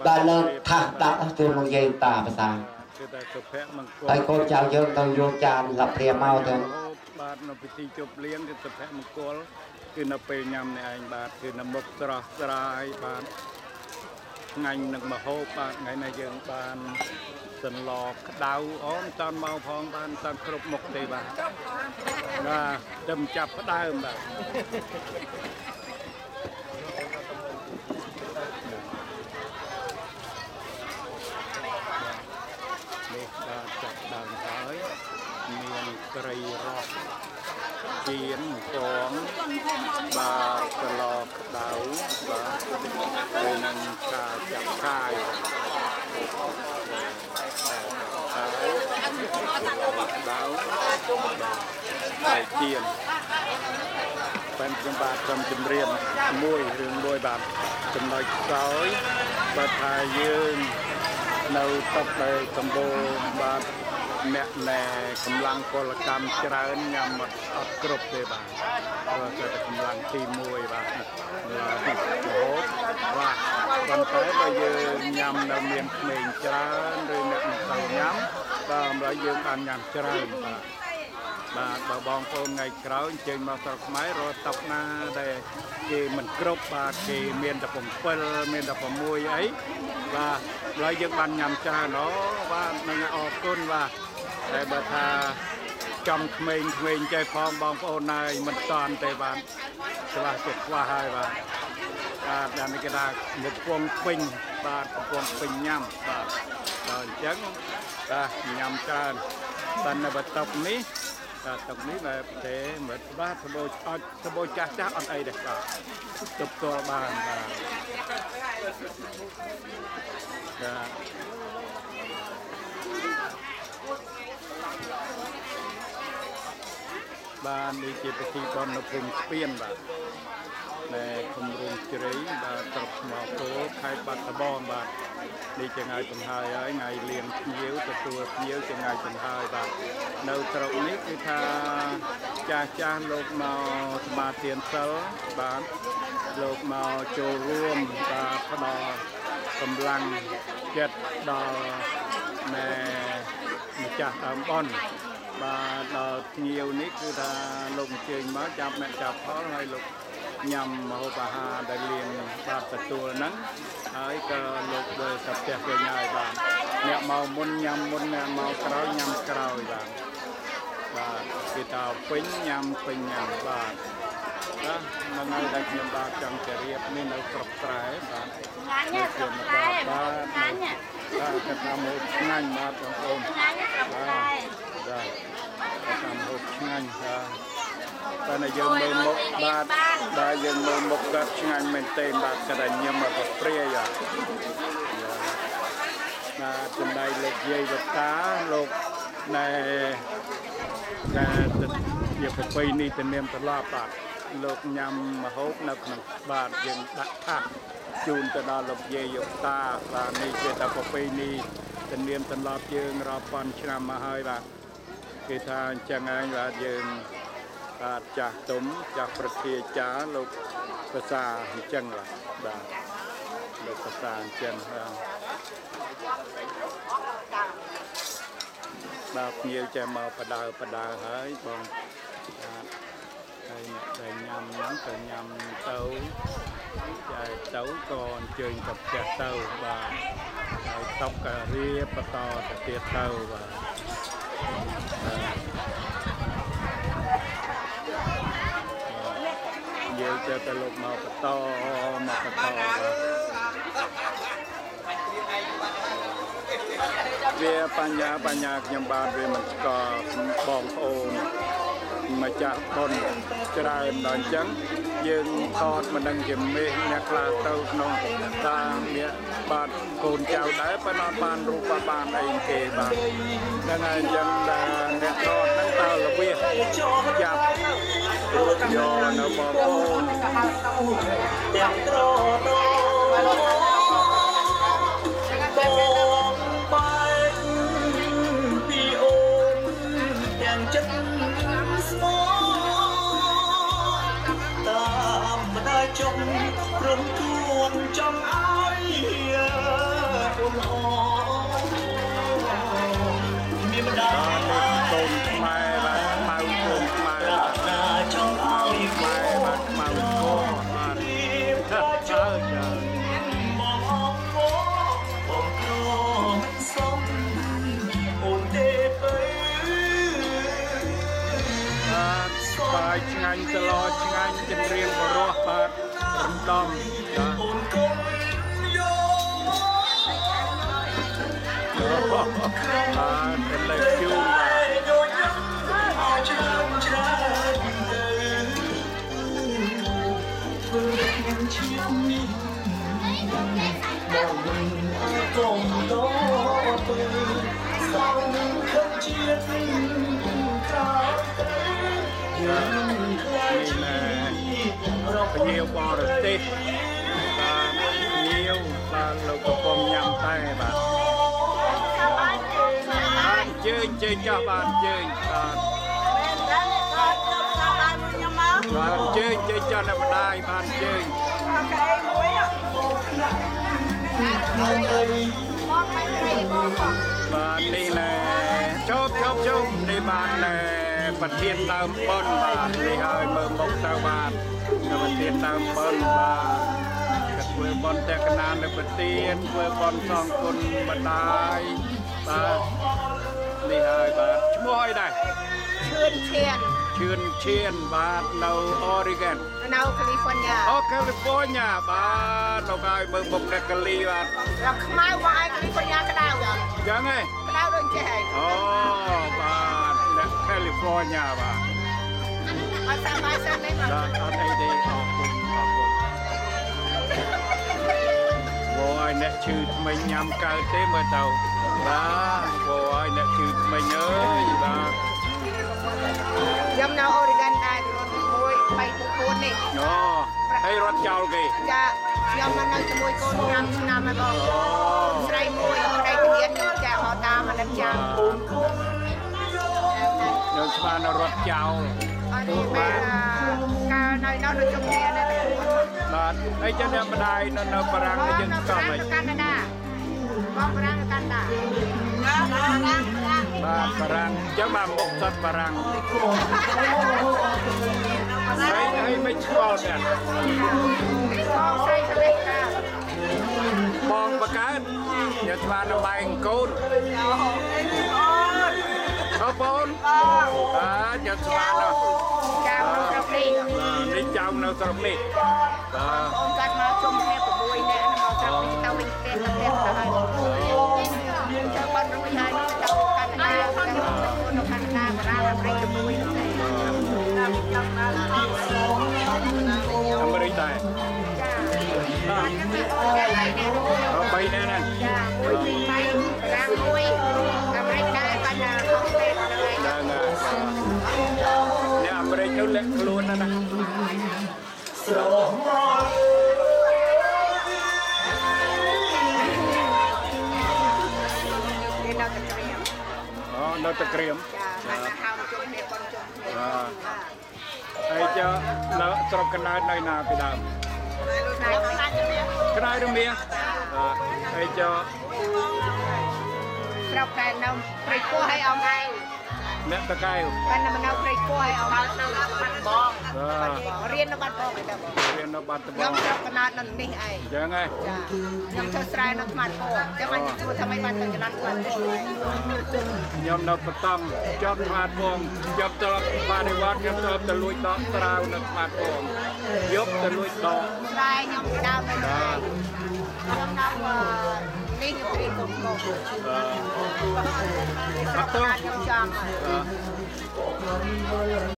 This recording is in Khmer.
ដែលលើកថាសដាក់ជូនលោកយាយតាភាសា គឺតែសុភមង្គល ហើយកូនចៅយើងទៅយកចានស្លាបព្រាមកទៅ បាទ នៅពិធីជប់លៀង គឺសុភមង្គល គឺនៅពេលញ៉ាំនេះឯង បាទ គឺនៅមុខស្រស់ស្រាយ បាទ ឆ្ងាញ់នឹងមហូប បាទ។ ថ្ងៃនេះយើងបានសន្លក្តៅ អូនតាន់មកផង បានតាន់គ្រប់មុខទេ បាទ បាទ តែចាប់ផ្ដើម បាទ នេះ បាទ ចាប់ដើមហើយ មានត្រីរស់ចៀនពង បាទ សឡក្តៅ បាទ ហើយនឹងឆាចាប់ឆាយ ហើយក្តៅ ហើយចៀន បានខ្ញុំបាទសូមជម្រាបមួយរឿងមួយ បាទ ចំណុចខ្សោយ បើថាយើងនៅតុកដែលសម្បូរ បាទ អ្នកណែកម្លាំងពលកម្មច្រើន ញ៉ាំអត់គ្រប់ទេ បាទ ព្រោះតែកម្លាំងទី1 បាទ រហូត បាទ ប៉ុន្តែបើយើងញ៉ាំនៅមានក្មេងច្រើន ឬអ្នកមិនសូវញ៉ាំ បាទ ម្ល៉េះយើងបានញ៉ាំច្រើន បាទ។ បាទ បើបងប្អូនថ្ងៃក្រោយអញ្ជើញមកស្រុកខ្មែរ រកតុកណាដែលគេមិនគ្រប់ បាទ គេមានតែ7 មានតែ6អី បាទ ម្ល៉េះយើងបានញ៉ាំច្រើន អូ បាទ នឹងអរគុណ បាទ។ តែបើថាចំក្មេងក្មេងចេះផងបងប្អូនហើយ មិនតាន់ទេ បាទ ច្បាស់ជាខ្វះហើយ បាទ បាទ ដល់នេះគេថាកំពងពេញ បាទ កំពងពេញញ៉ាំ បាទ ដល់អញ្ចឹង បាទ ញ៉ាំច្រើន បាទ។ នៅបន្តុកនេះ បាទ តុកនេះបែបទេ មិន បាទ សបោអត់ សបោចាស់ចាស់អត់អីទេ បាទ ទប់ទល់បាន បាទ បាទ បាទ។ នេះជាពិធីបុណ្យនៅភូមិស្ពាន បាទ ដែលឃុំរូងជ្រៃ បាទ ស្រុកថ្មគោល ខេត្តបាត់ដំបង បាទ។ នេះជាថ្ងៃបង្ហើយ ហើយថ្ងៃលៀងភ្ញៀវ ទទួលភ្ញៀវជាថ្ងៃបង្ហើយ បាទ។ នៅស្រុកនេះគឺថាចាស់ចាស់លោកមកសមាធិសិល បាទ លោកមកចូលរួម បាទ ផ្ដល់កម្លាំងចិត្តដល់ណែម្ចាស់ដើមបុណ្យ បាទ ដល់ភ្ញៀវនេះ គឺថាលោកអញ្ជើញមកចាប់អ្នកចាប់ផល ហើយលោកញ៉ាំម្ហូបអាហារដែលលៀង បាទ ទទួលហ្នឹង ហើយក៏លោកវិលទៅផ្ទះវិញហើយ បាទ។ អ្នកមកមុនញ៉ាំមុន អ្នកមកក្រោយញ៉ាំក្រោយ បាទ បាទ គេថាពេញញ៉ាំពេញញ៉ាំ បាទ បាទ ហ្នឹងហើយដែលខ្ញុំបាទចង់ជរាបនេះ នៅស្រុកស្រែ បាទ ឆ្ងាញ់ស្រុកស្រែ បាទ ឆ្ងាញ់ បាទ គេថាមកឆ្ងាញ់ បាទ បងប្អូន ឆ្ងាញ់ស្រុកស្រែ បាទ គេថាមកឆ្ងាញ់ បាទ តែយើងមើលមុខ បាទ បាទ យើងមើលមុខគាត់ឆ្ងាញ់មែនទេ បាទ គាត់តែញ៉ាំមកព្រាយ បាទ។ ចំណែកលោកយាយវតាលោកណែ ណែជាប្រពៃណីទំនៀមទម្លាប់ បាទ លោកញ៉ាំម្ហូបនៅក្នុង បាទ យើងដាក់ថាសជូនទៅដល់លោកយាយលោកតា បាទ នេះជាតែប្រពៃណីទំនៀមទម្លាប់យើងរាប់ពាន់ឆ្នាំមកហើយ បាទ គេថាអញ្ចឹងឯង បាទ យើង បាទ ចាស់ទុំចាស់ប្រធាចារលោកភាសាអញ្ចឹង បាទ បាទ លោកភាសាអញ្ចឹង បាទ បាទ ភ្ញៀវចេះមកបដើបដើហើយបង បាទ ហើយអ្នកដែលញ៉ាំហ្នឹងក៏ញ៉ាំទៅ ចែកទៅក៏អញ្ជើញទៅផ្ទះទៅ បាទ ហើយតុកក៏រៀបបន្តទៅទៀតទៅ បាទ យើងចេះតែលោកមកបន្តមកបន្ត បាទ វាបញ្ញាបញ្ញាខ្ញុំបាទវាមិនស្គាល់បងប្អូនម្ចាស់បុណ្យច្រើនដល់អញ្ចឹង យើងថតមិនដឹងជាមេឃអ្នកខ្លះទៅក្នុងតាមអ្នក បាទ កូនចៅដែរ ប៉ុន្តែបានរូបបានអីគេ បាទ ហ្នឹងហើយ។ អញ្ចឹងដែលអ្នកថតហ្នឹងតើលវាចាប់រួចយកនៅបងប្អូន ទាំងត្រតបងបែកពីអូនទាំងចិត្តស្មោតាមម្ដាយចុងព្រមទួនចង់ឲ្យ ម្ដាយកូនខ្មែរបាទខ្មៅកូនខ្មែរ ប្រាថ្នាចង់ឲ្យកូន បាទខ្មៅកូនបាទ ចាបងអងបងក្រមិនសមអូនទេទៅ បាទបាយឆ្ងាញ់សឡឆ្ងាញ់ចម្រៀងបរោះបាទរំដំបាទ អូនកុំយក បាទកលេជូនបាទ ច្រើនច្រើនទៅធ្វើខ្ញុំឈាមនេះបងមិនអាចកុំតទៅសងខំជាតិក្រោយទៅយើងខ្លាច នេះភ្ញៀវបរទេសបាទភ្ញៀវបាទលោកកំពុងញ៉ាំតែបាទ បាទជើញជើញចោះបាទជើញបាទបាទជើញជើញចោះអ្នកម្ដាយបាទជើញបាទនេះណែជប់ជប់ជប់នេះបាទណែប្រធានដើមប៉ុនបាទនេះហើយមើលមុខទៅបាទប្រធានដើមប៉ុនបាទធ្វើប៉ុនតែកណាននៅប្រធានធ្វើប៉ុនសងគុណម្ដាយបាទនេះហើយបាទឈ្មោះអីដែរ ឈឿនឈៀន ឈឿនឈៀនបាទនៅ Oregon នៅ California អូ California បាទលោកហើយមើលមុខអ្នកកាលីបាទ ដល់ខ្មៅមកឲ្យ California ក្តៅ យ៉ាងហ៎ ក្តៅដូចចេះហី អូបាទអ្នក California បាទ អត់សាបាយសិនទេបាទ អត់អីទេអរគុណអរគុណវ៉យអ្នកឈឺថ្មីញ៉ាំកើតទេមើលទៅបាទវ៉យអ្នកឈឺថ្មីអើយបាទ ខ្ញុំនៅ Oregon ដែររត់1 3 4នេះ អូហើយរត់ចោលគេ ចាខ្ញុំមកនៅជាមួយកូន5ឆ្នាំហើយបងស្រីមួយស្រីទានខ្ញុំចាមកតាមអាណិតចាំ ខ្ញុំស្មានរត់ចោល អត់ទេបាទកាលនៅនោះនៅជុំគ្នានៅតែ បាទហើយចឹងអ្នកម្ដាយនៅនៅបារាំងយើងស្កប់ហើយ កាណាដាបងបារាំងកាណាដា បាទបារាំងចឹងបាទមុខសត្វបារាំងហើយហើយមិនស្គាល់ទេ បងស្រីស្លេកតា បងបកើតយកស្មាននៅបែងកូនអូបងបាទយកស្មាននោះ ចៅនៅស្រុកនេះ នេះចៅនៅស្រុកនេះបាទ បងកាត់មកជុំគ្នា6នាក់មកស្រុកនេះទៅវិញផ្ទះទៅផ្ទះទៅហើយចៅបានរួចហើយនោះទៅកាណាដាទៅនៅកាណាដាបារាំងអាមេរិកជាមួយនោះ អាមេរិកដែរ ចា បាទបីនាក់ហ្នឹង ចា1 2 3បារាំង1អាមេរិកដែរបានហុកទេហ្នឹងហើយ ហ្នឹងអ្នកអាមេរិកទៅលាក់ខ្លួនណាណា ស្រស់មក គេនៅតែក្រៀម អូនៅតែក្រៀម ចាបានហៅមកជុំគ្នាប៉ុនជុំគ្នា ហើយចុះនៅស្រុកកណ្ដាលនៅណាពីដើម ក្តៅរមៀបាទហើយចុះ ស្រុកតែនៅព្រៃពោះឲ្យអងឯង អ្នកតកែវ បាននៅព្រៃពោះឲ្យអងនៅបាត់បងរៀននៅបាត់បងឯងបង រៀននៅបាត់បង ខ្ញុំស្រុកកណ្ដាលនៅនេះឯង អញ្ចឹងហ៎ ចាខ្ញុំធ្វើស្រែនៅថ្មពោះចាំអញសួរថាម៉េចបានទៅចល័តថ្មពោះ ខ្ញុំនៅបតង់ជាប់ថ្មពងជាប់ត្រប់បដិវត្តខ្ញុំត្រប់ទៅលួចដកត្រាវនៅថ្មពងយប់ទៅលួចដក ស្រែខ្ញុំពីដើមនៅខ្ញុំនៅនេះខ្ញុំរៀនកូនកូន អត់ទៅ ខ្ញុំចង់ហើយ